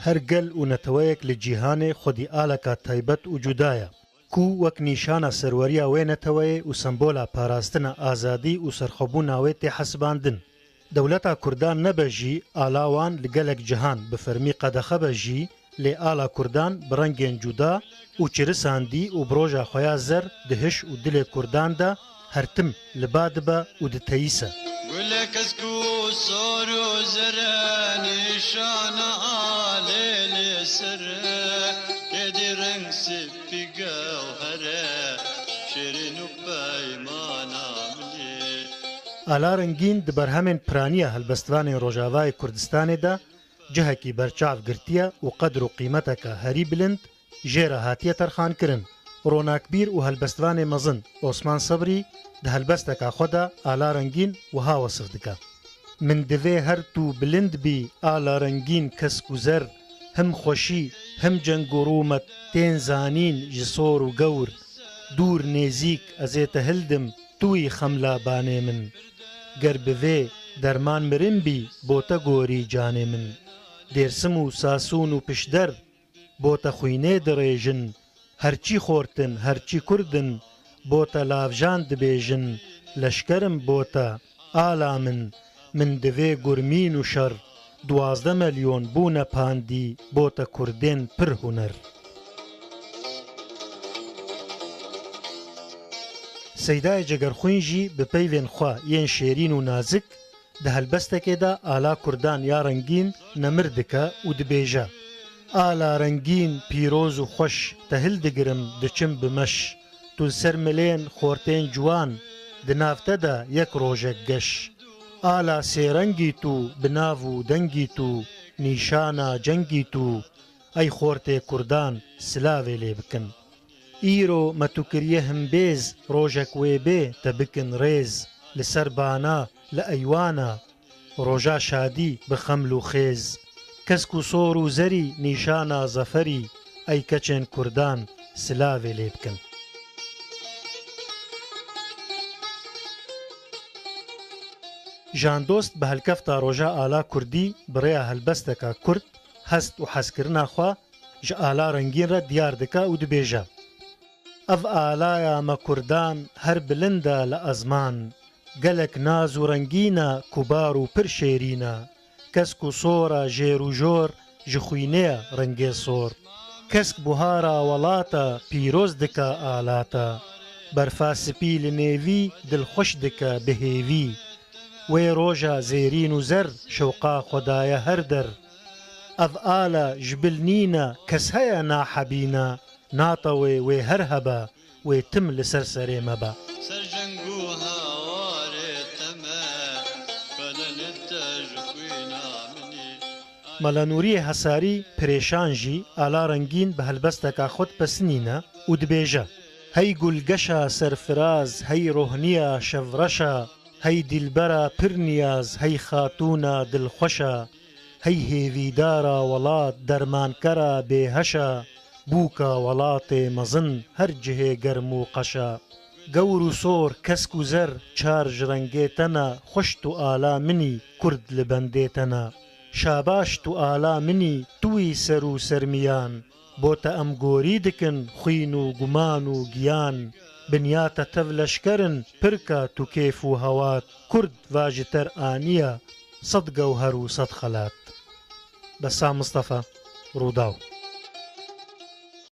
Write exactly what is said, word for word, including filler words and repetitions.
Her gel û neteweyek li cîhanê xwedî aleka taybet û cuda ye, ku wek nîşana serweriya wê neteweyê û sembola parastina azadî û serxwebûna wê tê hesibandin. Dewleta Kurdan nebe jî, ala wan li gelek cihan bi fermî qedexe be jî, lê ala Kurdan bi rengên cuda û çirisandî û bi roja xwe ya zer di hiş û dilê Kurdan de her tim li ba dibe û diteyîse. Gule kesk û sor û zere nîşana alê lê ser, êdî reng sipî gewhere, şêrîn û peymana min ê. Ala Rengîn di berhemên piraniya helbestvanên Rojavayê Kurdistanê de cihekî berçav girtiye û qedr û qîmeteke herî bilind jê re hatiye terxankirin. Ronakbîr û helbestvanê mezin Osman Sebrî di helbesteka xwe de Ala Rengîn wiha wesif dike: Min divê her tu bilind bî, Ala Rengîn kesk û zer, him xweşî, him ceng û rûmet tên zanîn ji sor û gewr. Dûr nêzîk ez ê te hildim, tu yî xemla banê min. Ger bi vê derman mirin bî, bo te gorî canê min. Dêrsim û Sasûn û Pişder, bo te xwînê dirêjin, herçî xortin, herçî kurdin, bo te lavjan dibêjin, leşkerim bo te, ala min, min divê gurmîn û şer, duwazdeh melyon bûne pandî, bo te kurdên pir huner. Seydayê Cegerxwîn jî bi peyvên xwe yên şêrîn û nazik di helbestekê de ala Kurdan ya rengîn nemir dike û dibêje: Ala rengîn, pîroz û xweş, te hildigirim, diçim bi meş. Tu li ser milên xortên ciwan, di nav te de yek rojek geş. Ala sêrengî tu, bi nav û dengî tu, nîşana cengî tu, ey xortê Kurdan, silavê lê bikin. Îro me tu kiriye himbêz, rojek wê bê te bikin rêz, li ser bana, li eywana, roja şadî bi xeml û xêz. Kesk û sor û zerî nîşana zeferî, ey keçên Kurdan, silavê lê bikin. Jandost bi helkefta roja ala kurdî bi rêya helbesteka kurd hest û hezkirina xwe ji ala rengîn re diyar dike û dibêje: Ev alaya me kurdan her bilind e li ezman. Gelek naz û rengîn e, kubar û pir şêrîn e. Kesk û sor e, jêr û jor ji xwînê ye rengê sor. Kesk buhara welat e, pîroz dike alat e. Berfa spî li nêvî dilxweş dike bi hêvî. Wê roja zêrîn û zer şewqa xwe daye her der. Ev ala ji bil nîne, kes heye nahebîne, natewê wê her hebe, wê tim li ser serê me be. Ser jeng û hewarê te me, xelelê te ji xwîna min î. Mela Nûriyê Hesarî Pirêşan jî ala rengîn bi helbesteka xwe dipesinîne û dibêje: Hey gulgeşa serfiraz, hey rohniya şevreşa, hey dîlbera pir niyaz, hey xatûna dilxweşa, hey hêvîdara welat, dermankera bêheşa, bûka welatê mezin her cihê germ û qeşa. Gewr û sor, kesk û zer, çar ji rengê te ne, xweş tu ala min î, kurd li bendê te ne. Şabaş tu ala min î, tu yî ser û sermiyan. Bo te em gorî dikin xwîn û guman û giyan. Binya te tev leşker in, pir ke tu kêf û hewat. Kurd va ji ter aniye sed gewher û sed xelat. Bessam Mistefa, Rûdaw.